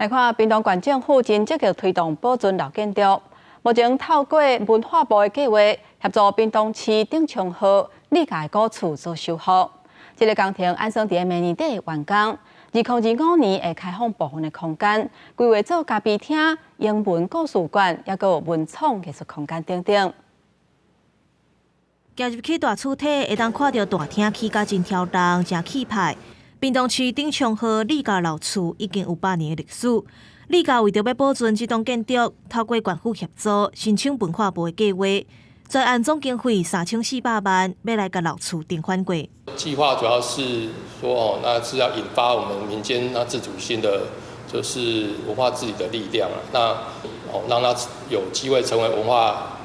來看屏東縣政府真積極推動保存老建築，目前透過文化部的計劃，協助屏東市頂松號李家的古厝做修復。這个工程按算佇明年底完工，2025年會開放部分的空間，規劃做咖啡廳、英文故事館，抑閣有文創藝術空間等等。行入去大厝體，會當看著大廳起甲真超人，誠氣派。屏東市頂松號李家老厝已經有100年的歷史。李家為著欲保存這棟建築，透過縣府協助，申請文化部的計劃，專案總經費3400萬，欲來共老厝重翻過。計劃主要是說，哦，那是要引發我們民間那自主性的，就是文化自理的力量啊。那哦，讓它有機會成為文化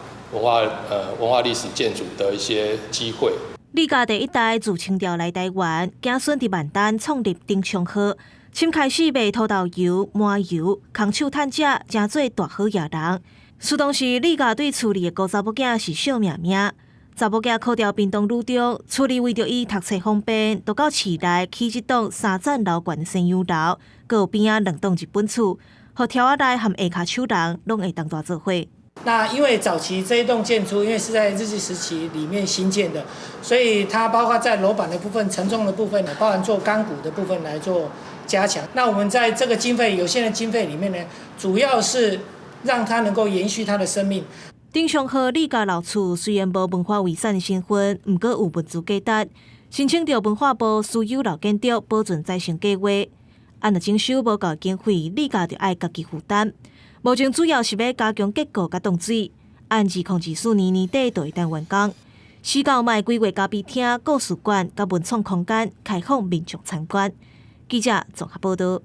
歷史建築的一些機會。李家第一代自清朝來台灣，子孫佇萬丹創立頂松號，先開始賣土豆油、麻油，空手趁食，成做大好野人。事當時李家對厝裡的孤查某囝是惜命命，查某囝考著屏東女中，厝裡為著伊讀冊方便，就到市內起這棟三層樓懸的西洋樓，閣有邊仔兩棟日本厝，予柱仔內和下跤手人攏會當蹛做伙。那因為早期這一棟建築，因為是在日治時期裡面興建的，所以它包括在樓板的部分、承重的部分呢，包含做鋼骨的部分來做加強。那我們在這個經費有限的經費裡面呢，主要是讓它能夠延續它的生命。頂松號李家老厝雖然無文化遺產的身份，毋過有文資價值，申請著文化部私有老建築保存再生計劃。按若徵收無夠經費，李家就愛家己負擔。目前主要是欲加強結構佮擋水，按2024年年底就會當完工。時間嘛會規劃咖啡廳、故事館佮文創空間開放民眾參觀。記者綜合報導。